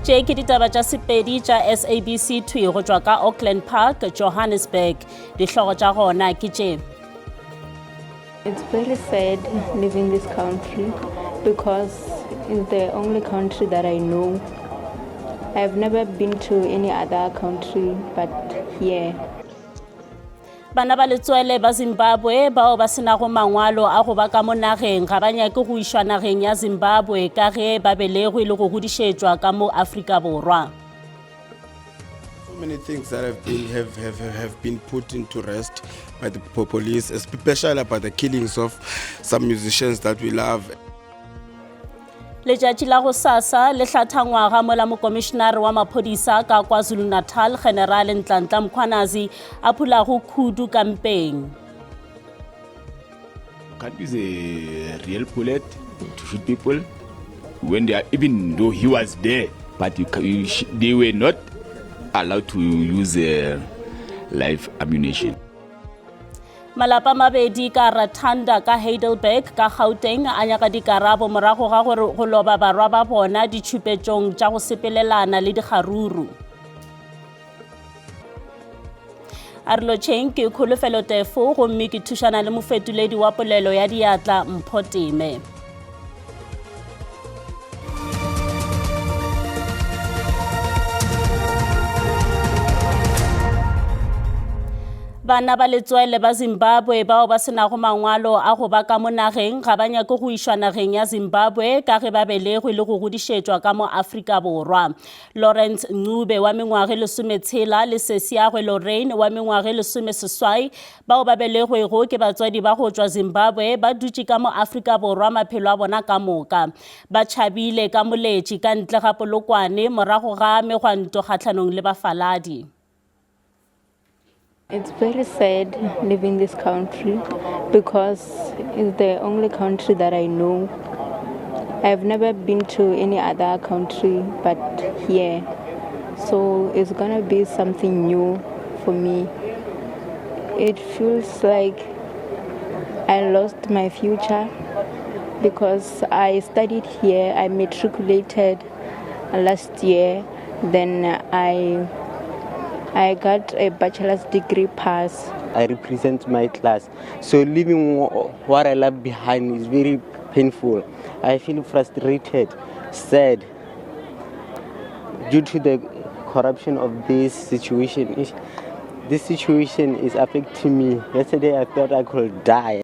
Tše ke ditaba tša Sepedi tša SABC thwi go tšwa ka Auckland Park, Johannesburg. Dihlogo tša gona ke tše. It's very sad leaving this country because it's the only country that I know. I've never been to any other country but here. Bana ba letswele ba Zimbabwe bao ba senago mangwalo a go ba ka mo nageng ga ba nyake go išwa nageng ya Zimbabwe ka ge ba belegwe le go godišetšwa ka mo Afrika Borwa. So many things that have been have, have, have been put into rest by the police, especially about the killings of some musicians that we love. Letšatši la gosasa le hlatha ngwaga mola mokomišenare wa maphodisa ka KwaZulu-Natal Generale Nhlanhla Mkhwanazi a phulago khudu kampeng. Can't use a real bullet to shoot people when they are, even though he was there, but you, you, they were not allowed to use uh, live ammunition. Malapa a mabedi ka Ratanda ka Heidelberg ka Gauteng a nyaka dikarabo morago ga gore go loba barwa ba bona ditšhupetšong tša go sepelelana le dikgaruru. A re lotšheng ke Kholofelo Tefo gomme ke thušana le mofetoledi wa polelo ya diatla Mpho Teme. Bana ba letswele ba Zimbabwe bao ba senago mangwalo a go ba ka mo nageng ga ba nyake go išwa nageng ya Zimbabwe ka ge ba belegwe le go godišetšwa ka mo Afrika Borwa. Lawrence Ncube wa mengwaga e lesometshela le sesiagwe Lorraine wa mengwaga e lesomeseswai Bao ba belegwego ke batswadi ba go tšwa Zimbabwe ba dutše ka mo Afrika Borwa maphelo a bona ka moka. Ba tšhabile ka moletši ka ntle ga Polokwane morago ga megwanto kgahlanong le bafaladi. It's very sad leaving this country because it's the only country that I know. I've never been to any other country but here. So it's gonna be something new for me. It feels like I lost my future because I studied here, I matriculated last year, then I I got a bachelor's degree pass. I represent my class. So leaving what I left behind is very painful. I feel frustrated, sad due to the corruption of this situation. This situation is affecting me. Yesterday I thought I could die.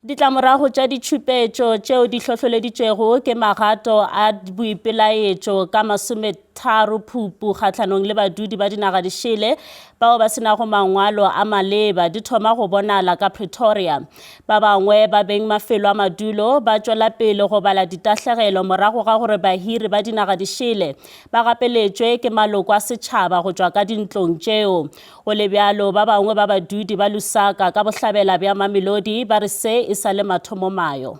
Ditlamorago tša ditšhupetšo tšeo di hlohloleditšwego ke magato a boipelaetšo ka masometharo Phupu kgahlanong le badudi ba dinaga dišele bao ba se nago mangwalo a maleba di thoma go bonala ka Pretoria. Ba bangwe ba beng mafelo a madulo ba tšwela pele go bala ditahlegelo morago ga gore bahiri ba dinaga dišele ba gapeletšwe ke maloko a setšhaba go tšwa ka dintlong tšeo. Go le bjalo, ba bangwe ba badudi ba Lusaka ka bohlabela bja Mamelodi ba re se e sa le mathomomayo.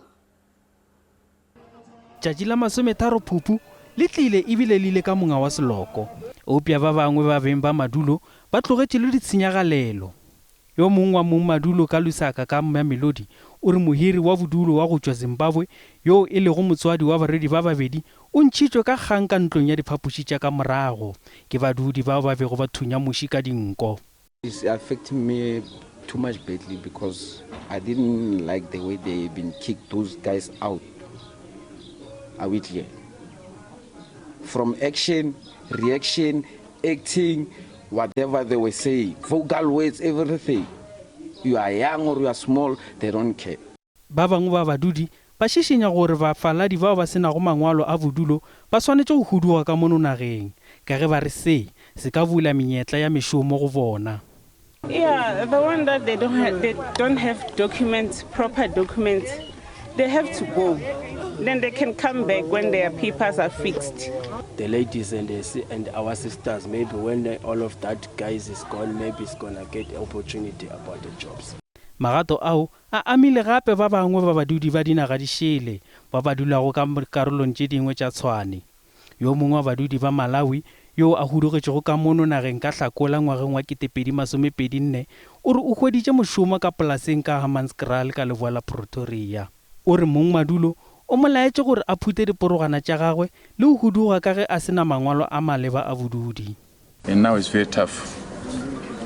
Tšatši la masometharo Phupu le tlile ebile le ile ka monga wa seloko, eupša ba bangwe ba beng ba madulo ba tlogetše le ditshenyagalelo. Yo mongwe wa mongmadulo ka Lusaka ka Mamelodi o re mohiri wa bodulo wa go tšwa Zimbabwe yoo e lego motswadi wa barwedi ba babedi o ntšhitšwe ka kgang ka ntlong ya diphapoši tša ka morago ke badudi bao ba bego ba thunya muši ka dinko. It's affecting me too much badly because I didn't like the way they been kicked those guys out. Are we clear? From action, reaction, acting, whatever they were saying, vocal words, everything. You are young or you are small, they don't care. Ba bangwe ba badudi ba šišinya gore bafaladi bao ba se nago mangwalo a bodulo ba swanetše go huduga ka mono nageng ka ge ba re se se ka bula menyetla ya mešomo go bona. Yeah, the one that they don't have, they don't have documents, proper documents, they have to go. Then they can come back when their papers are fixed. The ladies and the, and our sisters, maybe when the, all of that guys is gone, maybe it's gonna get opportunity about the jobs. Magato ao a amile gape ba bangwe ba badudi ba dinaga di šele ba ba dulago ka karolong tše dingwe tša Tshwane. Yo mongwe wa badudi ba Malawi yoo a hudugetšego ka mono nageng ka Hlakola ngwageng wa 2024 o re o hweditše mošomo ka polaseng ka Hammanskraal ka leboa la Pretoria. O re mongmadulo O mo laetše gore a phute diporogwana tša gagwe le go huduga ka ge a se na mangwalo a maleba a bodudi. And now it's very tough.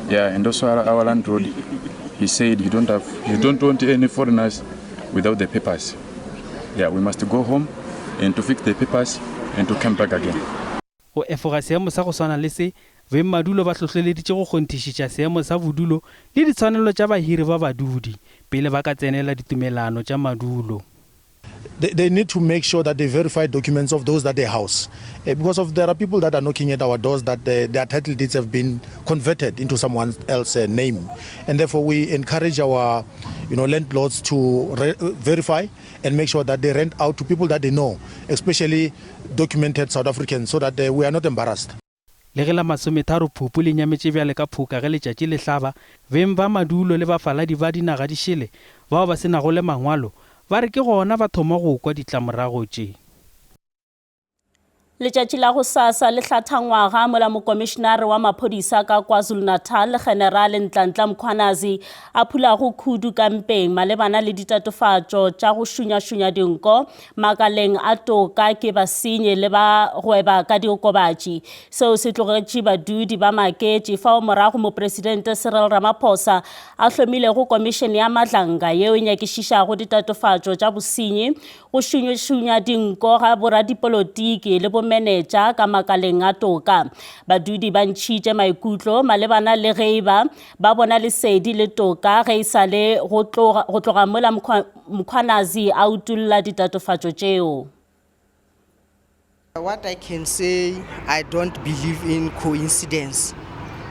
Yeah, and also our, our landlord, he said you don't have, you don't want any foreigners without the papers. Yeah, we must go home and to fix the papers and to come back again. Go efoga seemo sa go swana le se, bengmadulo ba hlohleleditše go kgonthišetša seemo sa bodulo le ditshwanelo tša bahiri ba badudi pele ba ka tsenela ditumelano tša madulo. They, they need to make sure that they verify documents of those that they house. Uh, because of there are people that are knocking at our doors that uh, their title deeds have been converted into someone else's uh, name. And therefore we encourage our you know, landlords to re- verify and make sure that they rent out to people that they know, especially documented South Africans, so that uh, we are not embarrassed. Le ge la masometharo Phupu le nyametše bjale ka phoka ge letšatši le hlaba, beng ba madulo le bafaladi ba dinaga di šele bao ba se nago le mangwalo ba re ke gona ba thoma go kwa ditlamorago tše. Letšatši la gosasa le hlatha ngwaga mola mokomišenare wa maphodisa ka KwaZulu-Natal, Generale Nhlanhla Mkhwanazi a phulago khudu kampeng malebana le ditatofatšo tša go šunyašunya dinko Makaleng a toka ke basenyi le ba gweba ka diokobatši. Seo se tlogetše badudi ba maketše fao morago Mopresidente Cyril Ramaphosa a hlomilego Komišene ya Madlanga yeo e nyakišišago ditatofatšo tša bosenyi, go šunyošunya dinko ga boradipolotiki le bomenetša ka makaleng a toka. Badudi ba ntšhitše maikutlo malebana le ge e ba Ba bona lesedi le toka ge e sa le go tloga, go tloga mola Mkhwanazi a utolla ditatofatšo tšeo. What I can say, I don't believe in coincidence.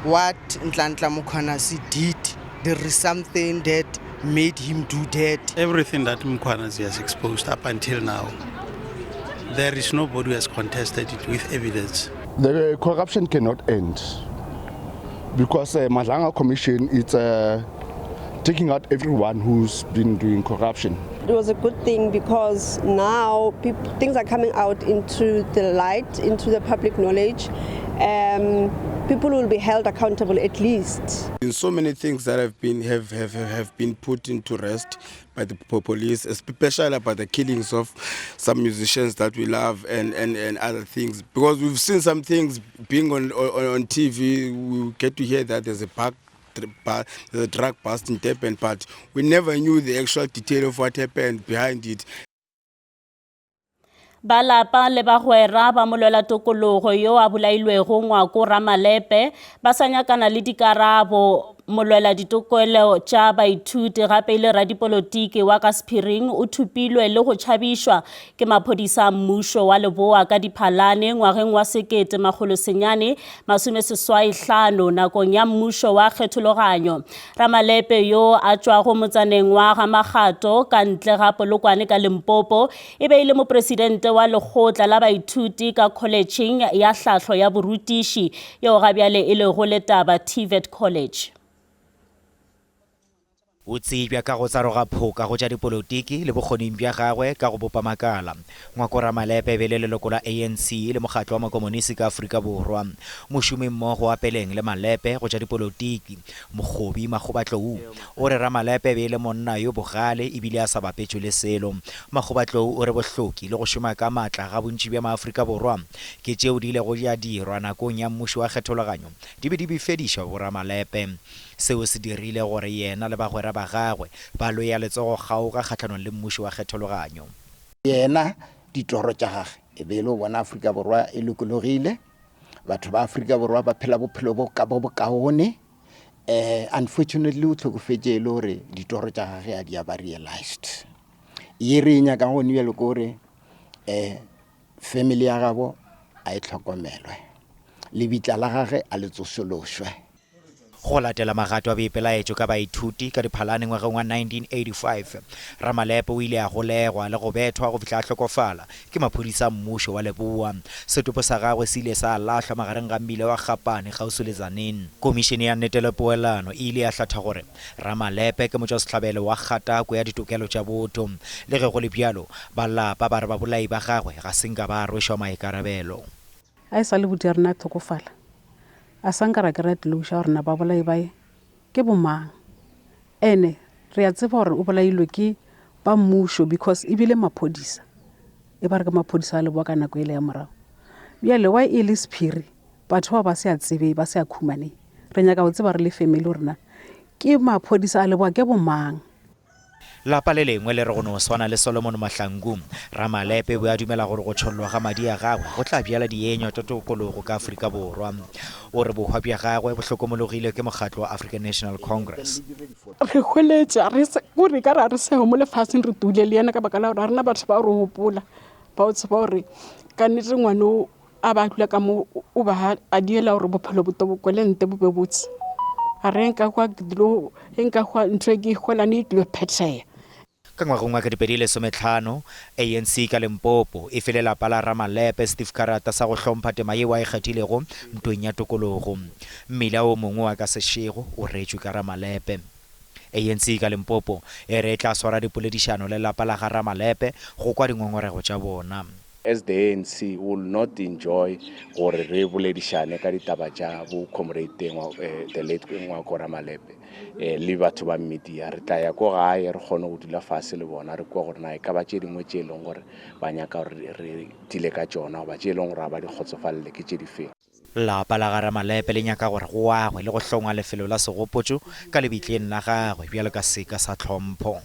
What Nhlanhla Mkhwanazi did, there is something that made him do that. Everything that Mkhwanazi has exposed up until now, there is nobody who has contested it with evidence. The corruption cannot end because uh, Madlanga Commission is uh, taking out everyone who's been doing corruption. It was a good thing because now things are coming out into the light, into the public knowledge. Um, people will be held accountable at least. In so many things that have been have, have, have been put into rest by the police, especially about the killings of some musicians that we love and, and, and other things. Because we've seen some things being on, on, on TV, we get to hear that there's a park there's a drug bust in Durban, but we never knew the actual detail of what happened behind it. Ba lapa le bagwera ba molwelatokologo yo a bolailwego Ngwako Ramalepe ba sa nyakana le dikarabo. Molweladitokelo tša baithuti gape e le radipolotiki wa ka sephiring o thopilwe le go tšhabišwa ke maphodisa a mmušo wa Leboa ka Diphalane ngwageng wa 1985 nakong ya mmušo wa kgethologanyo. Ramalepe yo a tšwago motsaneng wa Ga-Makgato ka ntle ga Polokwane ka Limpopo E be e le mopresidente wa lekgotla la baithuti ka kholetšheng ya hlahlo ya borutiši yeo ga bjale e lego Letaba TVET College. O tsebja ka go tsaroga phoka go tša dipolotiki le bokgoning bja gagwe ka go bopa makala. Ngwako Ramalepe e be e le leloko la ANC le mokgatlo wa makomonisi ka Afrika Borwa. Mošomimmogo wa peleng le Malepe go tša dipolotiki, Mokgobi Makgobatlou, O re Ramalepe e be e le monna yo bogale e bile a sa bapetšwe le selo. Makgobatlou o re bohloki le go šoma ka maatla ga bontši bja maAfrika Borwa ke tšeo di ilego tša dirwa nakong ya mmušo wa kgethologanyo di be di befediša boRamalepe. Seo se dirile gore yena le bagwera ba gagwe ba lwe ya letsogo kgaoga kgahlanong le mmušo wa kgethologanyo. Yena ditoro tša gage e be e le go bona Afrika Borwa e lokologile, batho ba Afrika Borwa ba phela bophelo bo bo bokaone. Um unfortunately o hlokofetše e le gore ditoro tša gage a di a ba realized. Ye re e nyakang gone bjalo ke gore um family ya gabo a e hlokomelwe, lebitla la gage a le tsošološwe. Go latela magato a boipelaetšo ka baithuti ka Diphalane ngwageng wa 1985, Ramalepe o ile a golegwa le go bethwa go fihla a hlokofala ke maphodisa a mmušo wa Leboa. Setopo sa gagwe se ile sa lahlwa magareng ga mmila wa Gapane kgauswi le Tzaneen. Komišene ya Nnete le Poelano e ile ya hlatha gore Ramalepe ke motšwasehlabelo wa kgatako ya ditokelo tša botho. Le ge go le bjalo, ba lapa ba re babolai ba gagwe ga se nka ba rwešwa maikarabelo. A e sa le buti ya rena a hlokofala, a sa nka ra kry-a closure gore na babolai bae ke bo mang. Ene re a tseba gore o bolailwe ke ba mmušo because e bile maphodisa. E ba re ke maphodisa a Leboa ka nako ele ya morago. Bjale why e le sephiri? Batho bao ba se a tsebe, ba se a khumane. Re nyaka go tseba re le family gore na ke maphodisa a Leboa ke bo mang. Lapa le lengwe le re go no swana le Solomon Mahlangu, Ramalepe o be a dumela gore go tšhollwa ga madi a gagwe go tla bjala dienywa tša tokologo ka Afrika Borwa. O re bohwa bja gagwe bo hlokomologilwe ke mokgatlo wa African National Congress. Re hweletše, re se, kore ekare ga re seo mo lefaseng re tule le yena ka baka la gore ga rena batho ba go re gopola, ba go tseba gore ka nnete ngwana o a ba dula ka mo o ba a diela gore bophelo bo to bo kwele nte bo be botse. A re nka hwa ke dilo ge nka hwa ntho e ke e hwelane e tlilo phethega. Ka ngwageng wa 2015, ANC ka Limpopo e file lapa la Ramalepe setifkarata sa go hlompha tema yeo a e kgathilego ntweng ya tokologo. Mmila o mongwe wa ka Seshego o reetšwe ka Ramalepe. ANC ka Limpopo e re e tla swara dipoledišano le lapa la ga Ramalepe go kwa dingongorego tša bona. As the ANC we will not enjoy gore re boledišane ka ditaba tša bo comrade the late Ngwako Ramalepe le batho ba media. Re tla ya ko gae re kgone go dula fase le bona re kwa gore na e ka ba tše dingwe tše e leng gore ba nyaka gore re dile ka tšona goba tše e leng gore ga ba di kgotsofalele ke tše di feng. Lapa la ga Ramalepe le nyaka gore go agwe le go hlongwa lefelo la segopotšo ka lebitleng la gagwe bjalo ka seka sa tlhompho.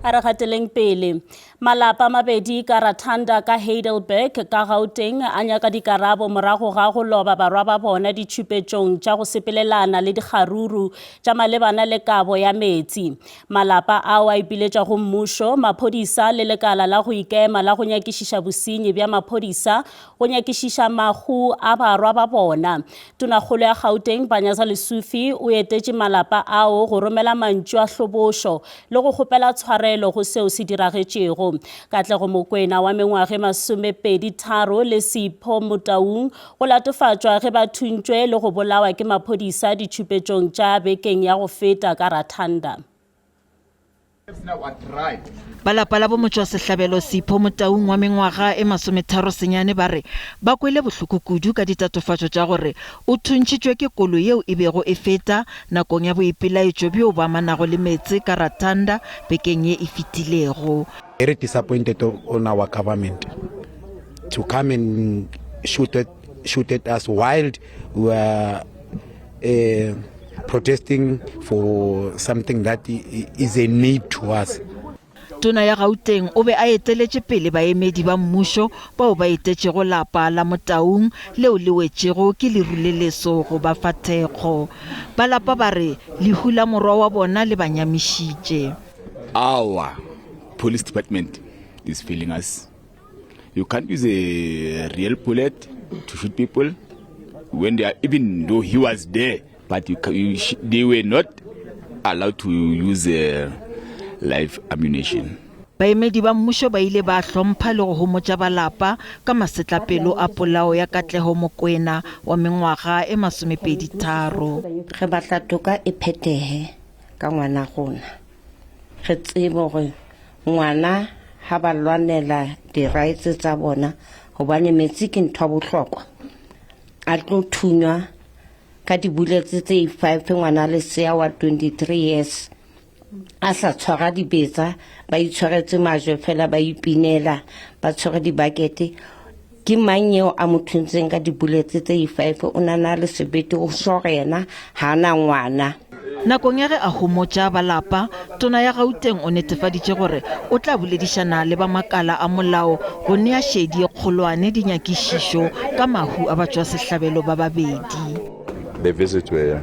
A re gateleng pele. Malapa a mabedi ka Rathanda ka Heidelberg ka Gauteng a nyaka dikarabo morago ga go loba barwa ba bona ditšhupetšong tša go sepelelana le dikgaruru tša malebana le kabo ya meetse. Malapa ao a ipiletša go mmušo, maphodisa le lekala la go ikema la go nyakišiša bosenyi bja maphodisa go nyakišiša mahu a barwa ba bona. Tonakgolo ya Gauteng, Panyaza Lesufi, o etetše malapa ao go romela mantšu a hlobošo le go kgopela tshwarelo go seo se diragetšego. Katlego Mokwena wa mengwaga e masomepedi-tharo le Sipho Motaung go latofatšwa ge ba thuntšwe le go bolawa ke maphodisa ditšhupetšong tša bekeng ya go feta ka Rathanda. Ba lapa la bomotšwasehlabelo Sipho Motaung wa mengwaga e masometharo senyane ba re ba kwele bohloko kudu ka ditatofatšo tša gore o thuntšhitšwe ke koloi yeo e bego e feta nakong ya boipelaetšo bjo bo amanago le meetse ka Ratanda bekeng ye e fetilego. Very disappointed on our government to come and shoot at, shoot at us while we were uh, protesting for something that is a need to us. Tona ya Gauteng o be a eteletše pele baemedi ba mmušo bao ba etetšego lapa la Motaung leo le wetšego ke leru le leso go ba fa thekgo. Ba lapa ba re lehu la morwa wa bona le ba nyamišitše. Our police department is failing us. You can't use a real bullet to shoot people when they are, even though he was there, but you, you, they were not allowed to use uh, live ammunition. Baemedi ba mmušo ba ile ba hlompha le go homotša ba lapa ka masetlapelo a polao ya Katlego Mokoena wa mengwaga e masomepeditharo. Re batla toka e phetehe ka ngwana rona. Re tsebe gore Ngwana ha ba lwanela di rights tsa bona hobane metsi ke ntho ya bohlokwa a tlo thunywa ka di-bullets tse five ngwana lesea wa 23 years a sa tshwara dibetsa ba itshwaretse majwe fela ba ipinela ba tshwere dibakete ke mang eo a mo thuntseng ka dibuletse tse i-five o na na le sebete o sure yena ga a na ngwana Nakong ya ge a homotša ba lapa, Tona ya Gauteng o netefaditše gore o tla boledišana le ba makala a molao go nea šedi ye kgolwane dinyakišišo ka mahu a batšwasehlabelo ba babedi. The visits were,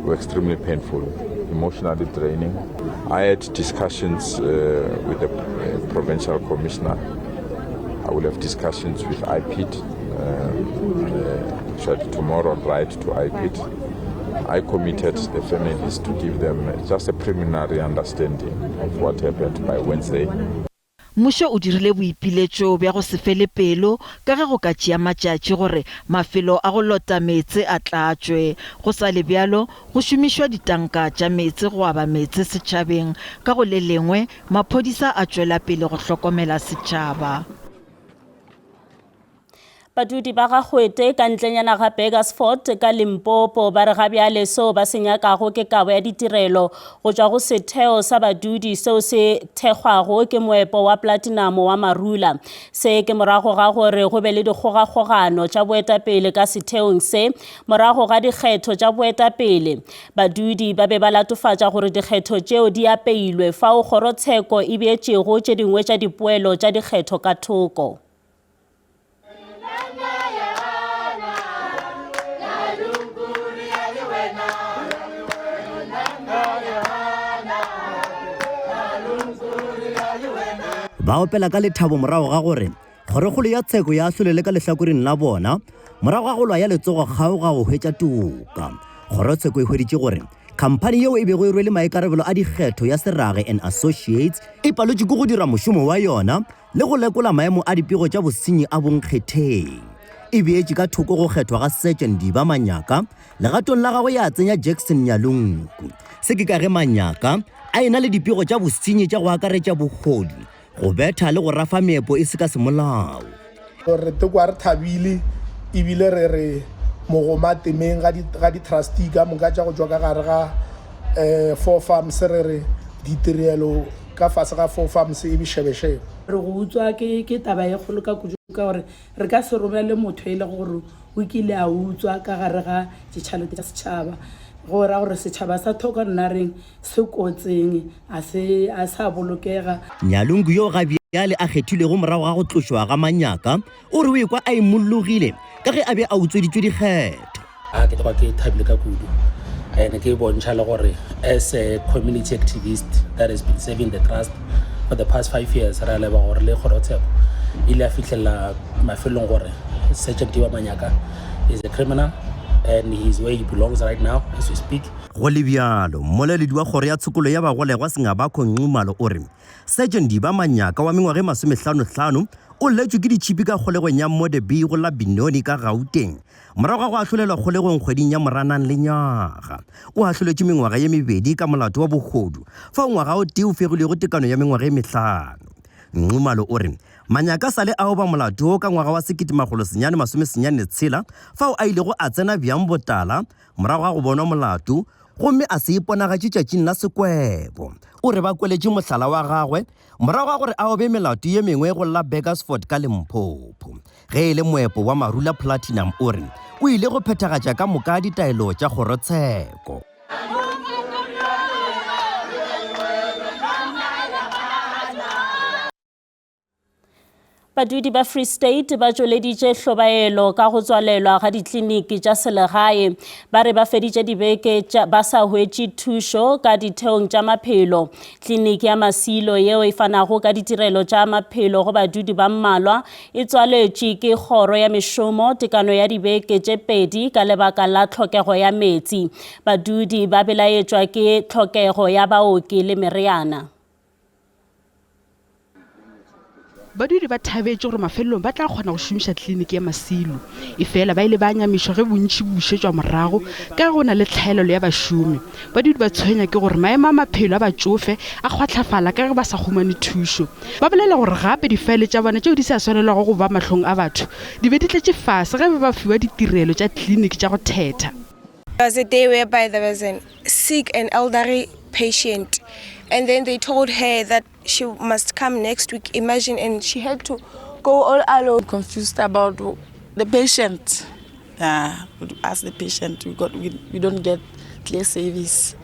were extremely painful, emotionally draining. I had discussions uh, with the uh, provincial commissioner. I will have discussions with IPID. Uh, uh, tomorrow I'll write to IPID. I committed the families to give them just a preliminary understanding of what happened by Wednesday. Mmušo o dirile boipiletšo bja go se fele pelo ka ge go ka tšea matšatši gore mafelo a go lota meetse a tlatšwe. Go sa le bjalo, go šomišwa ditanka tša meetse go aba meetse setšhabeng. Ka go le lengwe, maphodisa a tšwela pele go hlokomela setšhaba. Badudi ba ga Gwete ka ntlenyana ga Burgersfort ka Limpopo ba re ga bjale seo ba se nyakago ke kabo ya ditirelo go tšwa go setheo sa badudi seo se thekgwago ke moepo wa platinamo wa Marula. Se ke morago ga gore go be le dikgogakgogano tša boetapele ka setheong se morago ga dikgetho tša boetapele. Badudi ba be ba latofatša gore dikgetho tšeo di apeilwe fao kgorotsheko e beetšego tše dingwe tša dipoelo tša dikgetho ka thoko. Ba opela ka lethabo morago ga gore kgorokgolo ya tsheko ya ahlolele ka lehlakoreng la bona morago ga go lwa ya letsogo kgaoga go hwetša toka. Kgorotsheko e hweditše gore khamphani yeo e bego e rwele maikarabelo a dikgetho ya Serage and Associates e palotšwe ke go dira mošomo wa yona le go lekola maemo a dipego tša bosenyi a bonkgetheng. E beetše ka thoko go kgethwa ga Sergeant Diba Manyaka legatong la gagwe ya tsenya Jackson Nyalungu. Se ke ka ge Manyaka a ena le dipego tša bosenyi tša go akaretša bohodu, go betha le go rafa meepo e se ka semolao. Re tekwa re thabile ebile re re mogoma temeng ga di-trustee ka moka tša go tšwa ka gare ga um Four Farms re re ditirelo ka fase ga Four Farms e bešebešebe. Re go utswa ke ke taba e kgolo ka kudu ka gore re ka se romele motho e le gore o kile a utswa ka gare ga ditšhelete tša setšhaba. Go ra gore setšhaba sa Thoko Nnareng se kotsing, a se a sa bolokega. Nyalungu yo ga bjale a kgethilwego morago ga go tlošwa ga Manyaka O re o ekwa a imollogile ka ge a be a utsweditšwe dikgetho. A ke tloga ke thabile ka kudu and ke bontšha le gore as a community activist that has been serving the trust for the past 5 years re a leba gore le kgorotsheko e ile ya fihlelela mafelong gore Sergeant Diwa Manyaka is a criminal and he is where he belongs right now as we speak. Go le bjalo, mmoleledi wa kgoro ya tshokolo ya bagolegwa Singabakho Nxumalo o re Sergeant Diba Manyaka wa mengwaga e masomehlanohlano o lletšwe ke ditšhipi ka kgolegong ya Modeby go la Benoni ka Gauteng morago ga go ahlolelwa kgolegong kgweding ya Moranang lenyaga. O ahloletšwe mengwaga ye mebedi ka molato wa bohodu fao ngwaga o tee o fegilwego tekano ya mengwaga e mehlano. Nxumalo o re Manyaka sa le a oba molato wo ka ngwaga wa 1996 fao a ilego a tsena bjang botala morago ga go bonwa molato gomme a se iponagatše tšatšing la sekwebo. O re ba kweletše mohlala wa gagwe morago ga gore a obe melato ye mengwe go la Burgersfort ka Limpopo. Ge e le moepo wa Marula Platinum o re o ile go phethagatša ka moka ditaelo tša kgorotsheko. Badudi ba Free State ba tšweleditše hlobaelo ka go tswalelwa ga dikliniki tša selegae. Ba re ba feditše dibeke ba sa hwetše thušo ka ditheong tša maphelo. Kliniki ya Masilo yeo e fanago ka ditirelo tša maphelo go badudi ba mmalwa e tswaletšwe ke kgoro ya mešomo tekano ya dibeke tše pedi ka lebaka la tlhokego ya meetse. Badudi ba belaetšwa ke tlhokego ya baoki le meriana. Badudi ba thabetše gore mafelelong ba tla kgona go šomiša kliniki ya Masilo. Efela ba ile ba nyamišwa ge bontši bo bušetšwa morago ka ge go na le tlhaelelo ya bašomi. Badudi ba tshwenya ke gore maemo a maphelo a batšofe a kgwahlafala ka ge ba sa humane thušo. Ba bolela gore gape difaele tša bona tšeo di sa swanelwago go ba mahlong a batho di be di tletše fase ge ba ba fiwa ditirelo tša kliniki tša go thetha. There was a day whereby there was a sick and elderly patient and then they told her that she must come next week imagine and she had to go all alone confused about the patient uh, ask the patient we got we, we don't get clear service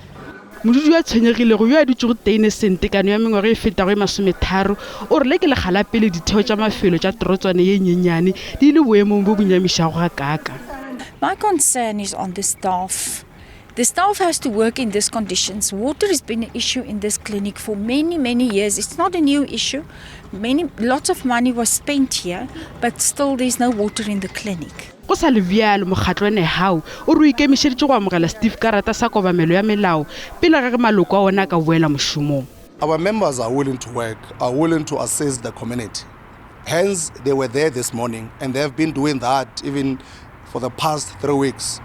Modudi yo a tshwenyegilego yo a dutšego Teineseng tekano ya mengwaga e fetago e masometharo o re le ke lekga la pele ditheo tša mafelo tša torotswana ye nyenyane di le boemong bjo bo nyamišago gakaaka. My concern is on the staff. The staff has to work in these conditions. Water has been an issue in this clinic for many, many years. It's not a new issue. Many, lots of money was spent here, but still there's no water in the clinic. Go sa le bjalo, mokgatlo wa Nehawu o re o ikemišeditše go amogela setifikarata sa kobamelo ya melao pele ga ge maloko a wona a ka boela mošomong. Our members are willing to work, are willing to assist the community. Hence, they were there this morning and they have been doing that even for the past three weeks,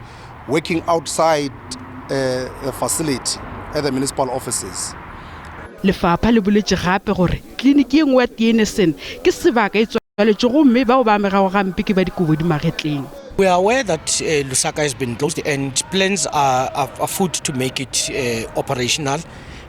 working outside uh, the facility at the municipal offices. Lefapha le boletše gape gore kliniki ye nngwe ya Theunissen ke sebaka e tswaletšwe gomme bao ba amegago gampe ke ba dikobo di magetleng. We are aware that uh, Lusaka has been closed and plans are, are afoot to make it uh, operational.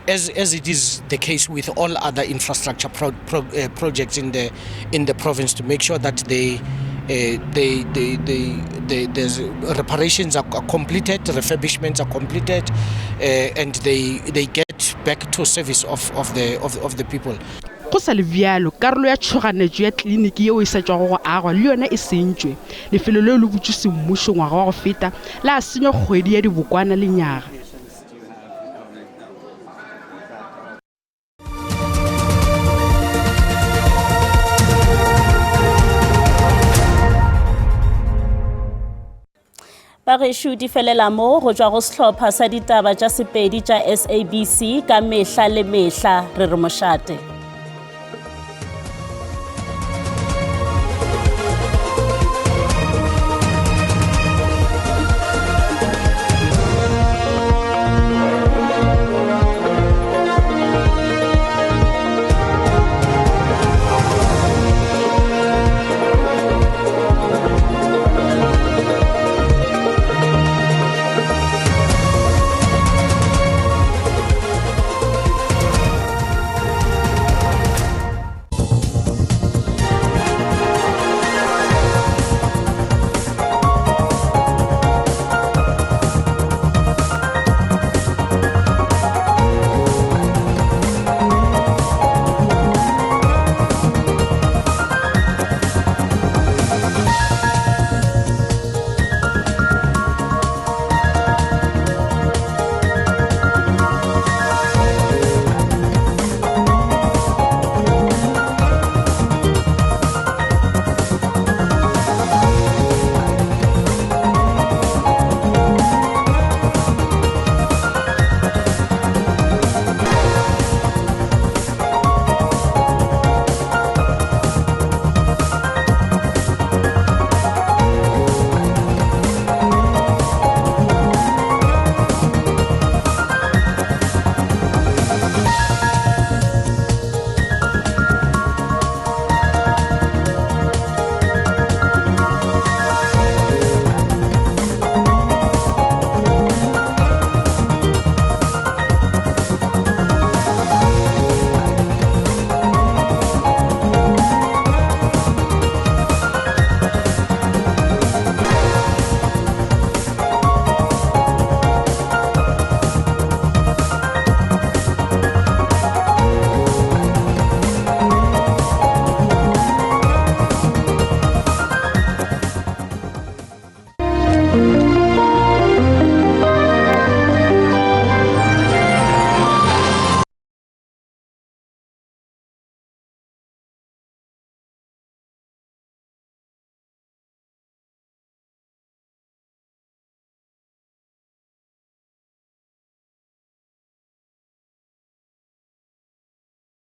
As, as it is the case with all other infrastructure pro, pro, uh, projects in the, in the province to make sure that they, uh, they, they, they, they, there's reparations are, are completed, refurbishments are completed, uh, and they, they get back to service of, of, the, of, of the people. Go sa le bjalo, karolo ya tšhoganetšo ya kliniki yeo e sa tšwago go agwa le yona e sentšwe. Lefelo leo le butšwe semmušo ngwaga wa go feta, la senywa kgwedi ya Dibokwana lenyaga. Bagešo di felela mo go tšwa go sehlopha sa ditaba tša Sepedi tša SABC ka mehla le mehla re re mošate.